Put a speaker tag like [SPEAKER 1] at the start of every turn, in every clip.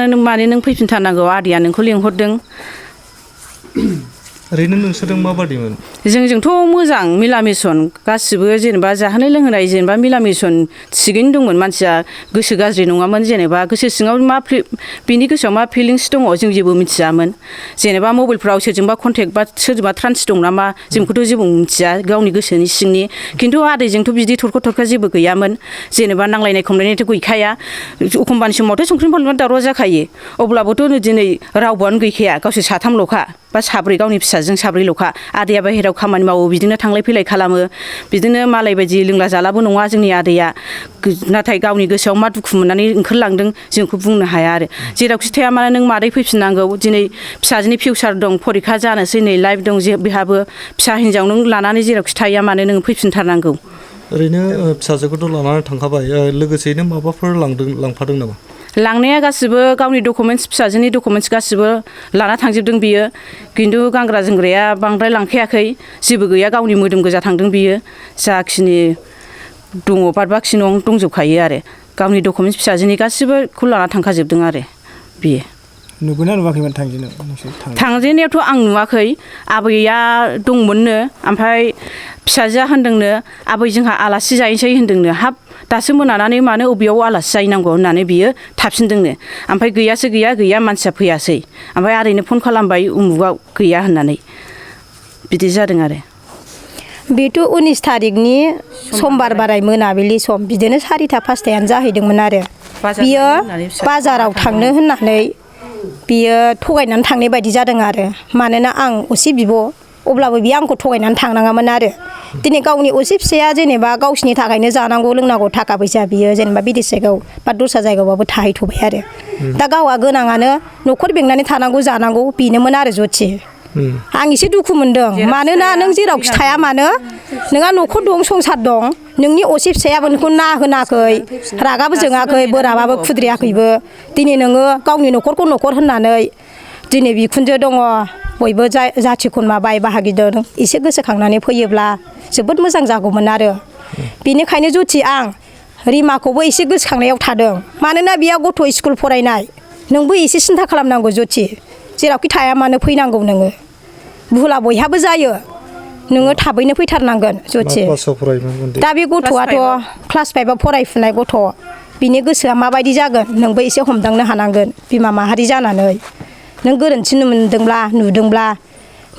[SPEAKER 1] माने नों फैफिनथारनांगौ आदैया नोंखौ लिंहरदों
[SPEAKER 2] ओरैनो नोंसोरजों माबादिमोन
[SPEAKER 1] जोंजोंथ' मोजां मिलामिसन गासिबो जेनेबा जाहोनाय लोंहोनाय जेनेबा मिलामिसन थिगैनो दंमोन मानसिया गोसो गाज्रि नङामोन जेनेबा गोसो सिङाव बिनि गोसोआव मा फिलिंस दङ जों जेबो मिथियामोन जेनेबा मबाइलफ्राव सोरजोंबा कन्टेक्ट बा सोरजोंबा ट्रान्स दं नामा जोंखौथ' जेबो मिथिया गावनि गोसोनि सिंनि खिन्थु आदैजोंथ' बिदि थरखा जेबो गैयामोन जेनेबा नांलायनाय खमलायनायथ' गैखाया एखमबानि समावथ' संख्रि फानलुआ दावराव जाखायो अब्लाबोथ' दिनै रावबोआनो गैखाया गावसोर साथामल'खा बा साब्रै गावनि फिसाजों साब्रैल'खा आदैया बाहेरायाव खामानि मावो बिदिनो थांलाय फैलाय खालामो बिदिनो मालाय बायदि लोंला जालाबो नङा जोंनि आदैया नाथाय गावनि गोसोआव मा दुखु मोननानै ओंखारलांदों जोंखौ बुंनो हाया आरो जेरावखि थाया मानो नों मादै फैफिननांगौ दिनै फिसाजोनि फिउचार दं फरिखा जानोसै नै लाइफ दं बेहाबो फिसा हिन्जाव नों लानानै जेरावखि थाया मानो नों फैफिनथारनांगौ
[SPEAKER 2] ओरैनो फिसाजोखौथ' लानानै थांखाबाय लोगोसेयैनो माबाफोर लांफादों नामा
[SPEAKER 1] लांनाया गासिबो गावनि डकुमेन्टस फिसाजोनि डकुमेन्टस गासिबो लाना थांजोबदों बियो खिन्थु गानग्रा जोमग्राया बांद्राय लांखायाखै जेबो गैया गावनि मोदोम गोजा थांदों बियो जाखिनि दङ बाद बाखि न'आव दंजोबखायो आरो गावनि डकुमेन्टस फिसाजोनि गासिबोखौ लाना थांखाजोबदों आरो बियो
[SPEAKER 3] नुगोना नुवाखैमोन
[SPEAKER 1] थांजेननायावथ' आं नुवाखै आबैया दंमोननो ओमफ्राय फिसाजोआ होनदोंनो आबै जोंहा आलासि जाहैसै होनदोंनो हाब दासो मोनानानै मानो अबेयाव आलासि जाहैनांगौ होननानै बियो थाफिनदोंनो ओमफ्राय गैया मानसिया फैयासै ओमफ्राय आरैनो फन खालामबाय उमुगाव गैया होननानै बिदि जादों आरो
[SPEAKER 4] बेथ' 19 थारिखनि समबार बाराय मोनाबिलि सम बिदिनो 4टा 5टायानो जाहैदोंमोन आरो बियो बाजाराव थांनो होननानै बियो थगायनानै थांनाय बायदि जादों आरो मानोना आं असे बिब' अब्लाबो बियो आंखौ थगायनानै थांनाङामोन आरो दिनै गावनि असे फिसाया जेनेबा गावसिनि थाखायनो जानांगौ लोंनांगौ थाखा फैसा बियो जेनेबा बिदेश जायगायाव बा दस्रा जायगायावबाबो थाहैथ'बाय आरो दा गावहा गोनाङानो न'खर बेंनानै थानांगौ जानांगौ बेनोमोन आरो जथि आं एसे दुखु मोनदों मानोना नों जेरावखि थाया मानो नोंहा न'खर दं संसार दं नोंनि असे फिसायाबो नोंखौ ना होनाखै रागाबो जोङाखै बोराबाबो खुद्रियाखैबो दिनै नोङो गावनि न'खरखौ न'खर होननानै दिनै बिखुनजो दङ बयबो जाथि खुरमा बाय बाहागि दं एसे गोसोखांनानै फैयोब्ला जोबोद मोजां जागौमोन आरो बेनिखायनो जथि आं रिमाखौबो एसे गोसोखांनायाव थादों मानोना बियो गथ' स्कुल फरायनाय नोंबो एसे सिन्था खालामनांगौ जथि जेरावखि थाया मानो फैनांगौ नोङो भुला बयहाबो जायो नोङो थाबैनो फैथारनांगोन जथि दा बे गथ'आथ' क्लास 5आव फरायफुनाय गथ' बिनि गोसोआ माबायदि जागोन नोंबो एसे हमदांनो हानांगोन बिमा माहारि जानानै नों गोरोन्थि नुदोंब्ला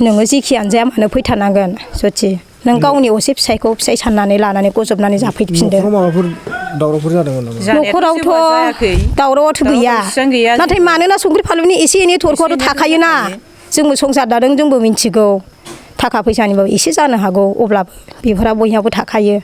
[SPEAKER 4] नोङो जेखियानो जाया मानो फैथारनांगोन जथि नों गावनि असे फिसायखौ फिसाय साननानै लानानै गजबनानै जाफैफिनदों
[SPEAKER 3] माबाफोर दावरावफोर जादोंमोन नामा
[SPEAKER 4] न'खरावथ' दावरावआथ' गैया नाथाय मानोना संख्रि फानलुनि एसे एनै थरखौथ' थाखायोना जोंबो संसार दादों जोंबो मिथिगौ थाखा फैसानिबाबो एसे जानो हागौ अब्लाबो बेफोरा बयहाबो थाखायो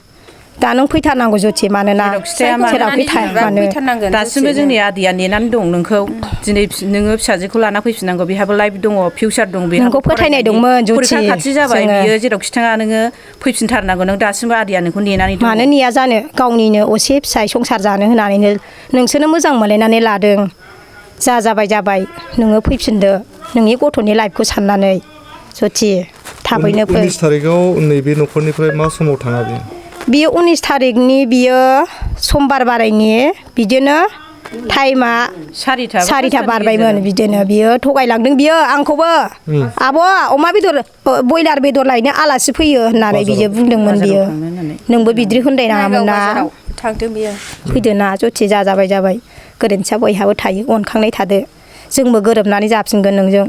[SPEAKER 4] दा नों फैथारनांगौ जथि मानोना जेरावखि थाया मानो
[SPEAKER 1] दासिमबो जोंनि आदैया नेनानै दं नोंखौ दिनै नोङो फिसाजोखौ लाना फैफिननांगौ बेहाबो लाइफ दङ फिउचार दं
[SPEAKER 4] नोंखौ फोथायनाय दंमोन जथि
[SPEAKER 1] खाथि जाबाय बियो जेरावखि थाङा नोङो फैफिनथारनांगौ नों दासिमबो आदैया नोंखौ नेनानै दं
[SPEAKER 4] मानो नेया जानो गावनिनो असे फिसाय संसार जानो होनानैनो नोंसोरनो मोजां मोनलायनानै लादों जाबाय नोङो फैफिनदो नोंनि गथ'नि लाइफखौ साननानै जथि थाबैनो फै
[SPEAKER 2] 19 थारिखआव नैबे न'खरनिफ्राय मा समाव थाङा
[SPEAKER 4] बियो 19 थारिखनि बियो समबार बारायनि बिदिनो टाइमा 4टा बारबायमोन बिदिनो बियो थगायलांदों बियो आंखौबो आब' अमा बेदर बयलार बेदर लायनो आलासि फैयो होननानै बियो बुंदोंमोन बियो नोंबो बिदि होनलायनाङामोन ना
[SPEAKER 5] थांदों बियो
[SPEAKER 4] फैदो ना जथि जाबाय गोरोन्थिया बयहाबो थायो अनखांनाय थादो जोंबो गोरोबनानै जाफिनगोन नोंजों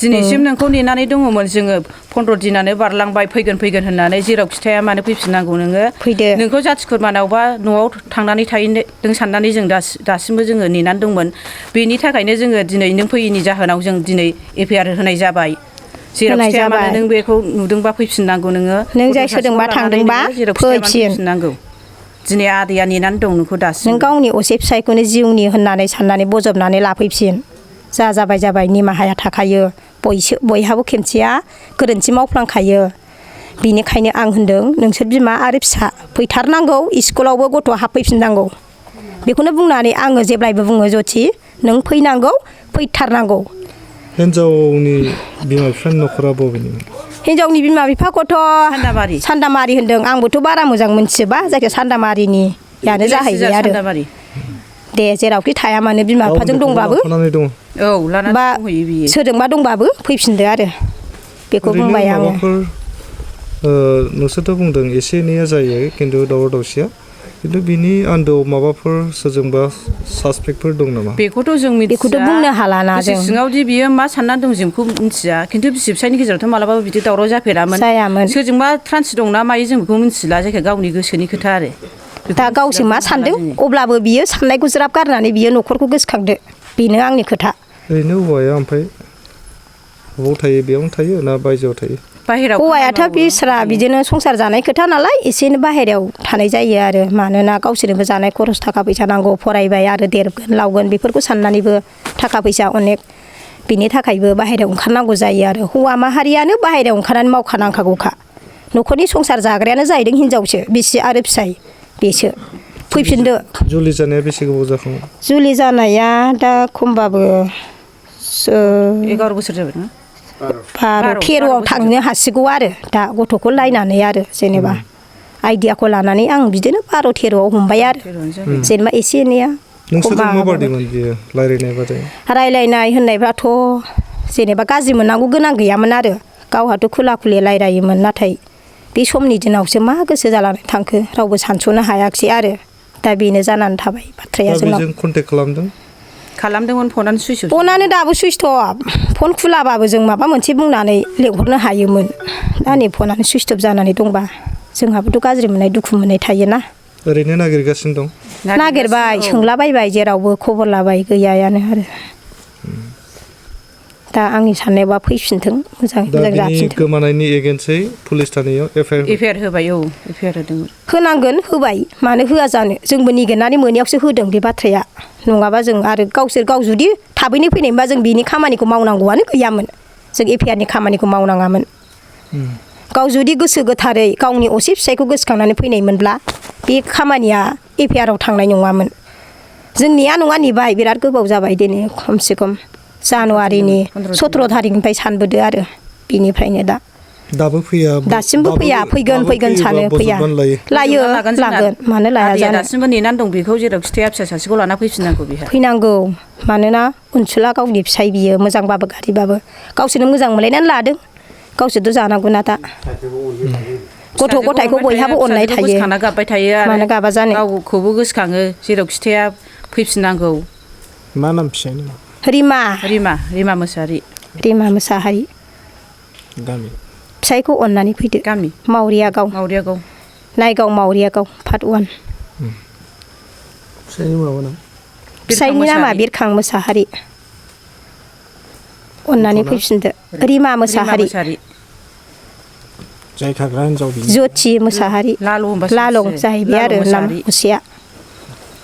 [SPEAKER 1] दिनैसिम नोंखौ नेनानै दङमोन जोङो 15 दिनानो बारलांबाय फैगोन होननानै जेरावखि थाया मानो फैफिननांगौ नोङो
[SPEAKER 4] फैदो
[SPEAKER 1] नोंखौ जाथि खुरमानावबा न'आव थांनानै थाहैदों साननानै जों दासिमबो जोङो नेनानै दंमोन बेनि थाखायनो जोङो दिनै नों फैयैनि जाहोनाव जों दिनै एफआइआर होनाय जाबाय जेरावखि थाया मानो नों बेखौ नुदोंबा फैफिननांगौ नों
[SPEAKER 4] जाय सोरजोंबा थांदोंबा
[SPEAKER 1] फैफिननांगौ दिनै आदैया नेनानै दं नोंखौ दासिम
[SPEAKER 4] नों गावनि असे फिसायखौनो जिउनि होननानै साननानै बजबनानै लाफैफिन जाबाय निमाहाया थाखायो बयहाबो खेनसेया गोरोन्थि मावफ्लांखायो बिनिखायनो आं होनदों नोंसोर बिमा आरो फिसा फैथारनांगौ स्कुलावबो गथ' हाबफैफिननांगौ बेखौनो बुंनानै आङो जेब्लायबो बुङो जथि नों फैनांगौ फैथारनांगौ
[SPEAKER 2] हिन्जावनि बिमा बिफानि न'खरा बबेनिमोन
[SPEAKER 4] हिन्जावनि बिमा बिफाखौथ' सान्दामारि होनदों आंबोथ' बारा मोजां मोनथिजोबा जायखिया सान्दामारिनियानो जाहैबाय आरो दे जेरावखि थाया मानो बिमा बिफाजों दंबाबो
[SPEAKER 2] लानानै दङ
[SPEAKER 1] औ लानानै
[SPEAKER 4] बा
[SPEAKER 1] दंहैयो बियो
[SPEAKER 4] सोरजोंबा दंबाबो फैफिनदो आरो बेखौ बुंबाय आङो
[SPEAKER 2] नोंसोरथ' बुंदों एसे एनैया जायो खिन्थु दावराव दावसिया खिन्थु बिनि आन्दोआव माबाफोर सोरजोंबा सासपेक्टफोर दं नामा
[SPEAKER 1] बेखौथ' जों मिथिया
[SPEAKER 4] बेखौथ' बुंनो हालाना जों
[SPEAKER 1] सिङावदि बियो मा साननानै दं जों बेखौ मिथिया खिन्थु बिसि फिसायनि गेजेरावथ' मालाबाबो बिदि दावराव जाफेरामोन
[SPEAKER 4] जायामोन
[SPEAKER 1] सोरजोंबा ट्रान्स दं ना मायो जों बेखौ मिथिला जायखिया गावनि गोसोनि खोथा आरो
[SPEAKER 4] दा गावसो मा सानदों अब्लाबो बियो साननायखौ ज्राब गारनानै बियो न'खरखौ गोसोखांदो बेनो आंनि खोथा
[SPEAKER 2] ओरैनो हौवाया ओमफ्राय बबाव थायो बेयावनो थायो ना बायजोआव थायो
[SPEAKER 4] हौवायाथ' बिस्रा बिदिनो संसार जानाय खोथा नालाय एसे बाहेरायाव थानाय जायो आरो मानोना गावसोरनोबो जानाय खरस थाखा फैसा नांगौ फरायबाय आरो देरगोन लावगोन बेफोरखौ साननानैबो थाखा फैसा अनेक बिनि थाखायबो बाहेरायाव ओंखारनांगौ जायो आरो हौवा माहारियानो बाहेरायाव ओंखारनानै मावखानांखागौखा न'खरनि संसार जाग्रायानो जाहैदों हिनजावसो बिसि आरो फिसाय बेसो फैफिनदो
[SPEAKER 2] जुलि जानाया बेसे गोबाव जाखांबाय
[SPEAKER 4] जुलि जानाया दा खमबाबो
[SPEAKER 1] 11 बोसोर जाबाय ना
[SPEAKER 4] 12-13 थांनो हासिगौ आरो दा गथ'खौ नायनानै आरो जेनेबा आइडियाखौ लानानै आं बिदिनो 12-13 हमबाय आरो जेनेबा एसे एनैया
[SPEAKER 2] नोंसोरजों माबादिमोन बियो रायलायनाय बादाय
[SPEAKER 4] रायलायनाय होननायफ्राथ' जेनेबा गाज्रि मोननांगौ गोनां गैयामोन आरो गावहाथ' खुला खुलि रायलायोमोन नाथाय बे समनि दिनावसो मा गोसो जानानै थांखो रावबो सानस'नो हायाखिसै आरो दा बेनो जानानै थाबाय बाथ्राया जोंनाव
[SPEAKER 2] कन्टेक्ट
[SPEAKER 1] खालामदोंमोन फनानो सुइस अफ
[SPEAKER 4] फनानो दाबो सुइस अफ फन खुलाबाबो जों माबा मोनसे बुंनानै लेंहरनो हायोमोन दा नै फनानो सुइस अफ जानानै दंबा जोंहाबोथ' गाज्रि मोननाय दुखु मोननाय थायोना
[SPEAKER 2] ओरैनो नागिरगासिनो दं
[SPEAKER 4] नागिरबाय सोंलाबायबाय जेरावबो खबर लाबाय गैयायानो आरो दा आंनि साननायबा फैफिनथों मोजाङै मोजां जाफिनथों
[SPEAKER 2] गोमानायनि एगेन्स्टै पुलिस थानायाव
[SPEAKER 1] एफआइआर होबाय औ एफआइआर होदोंमोन
[SPEAKER 4] होनांगोन होबाय मानो होआ जानो जोंबो निगिरनानै मोनैयावसो होदों बे बाथ्राया नङाबा जों आरो गाव जुदि थाबैनो फैनायमोनबा जों बिनि खामानिखौ मावनांगौआनो गैयामोन जों एफआइआरनि खामानिखौ मावनाङामोन गाव जुदि गोसो गोथारै गावनि असे फिसायखौ गोसोखांनानै फैनायमोनब्ला बे खामानिया एफआइआराव थांनाय नङामोन जों नेया नङा नेबाय बिराद गोबाव जाबाय दिनै खमसे खम जानुवारिनि 17 थारिखनिफ्राय सानबोदो आरो बिनिफ्रायनो दा
[SPEAKER 2] दाबो फैया
[SPEAKER 4] दासिमबो फैया फैगोन सानो फैया लायो लागोन मानो लाया जानो
[SPEAKER 1] दासिमबो नेनानै दं बेखौ जेराव खिथाया फिसा सासेखौ लाना फैफिननांगौ बेहा
[SPEAKER 4] फैनांगौ मानोना अनसुला गावनि फिसाय बियो मोजांबाबो गाज्रिबाबो गावसोरनो मोजां मोनलायनानै लादों गावसोरथ' जानांगौना दा गथ' गथायखौ बयहाबो अननाय थायो
[SPEAKER 1] गोसोखांना गाबबाय थायो आरो
[SPEAKER 4] मानो गाबा जानो
[SPEAKER 1] गावखौबो गोसोखाङो जेराव खिथाया फैफिननांगौ
[SPEAKER 3] मा नाम फिसायनि
[SPEAKER 1] रिमा मोसाहारि
[SPEAKER 3] गामि
[SPEAKER 4] फिसायखौ अननानै फैदो
[SPEAKER 1] गामि
[SPEAKER 4] मावरियागाव नायगाव मावरियागाव पार्ट 1 फिसायनि नामा बिरखां मोसाहारि अननानै फैफिनदो रिमा मोसाहारि
[SPEAKER 3] जाय खाग्रा हिनजाव
[SPEAKER 4] ज्योति मोसाहारि लालं जाहैबाय आरो नाम मुसेया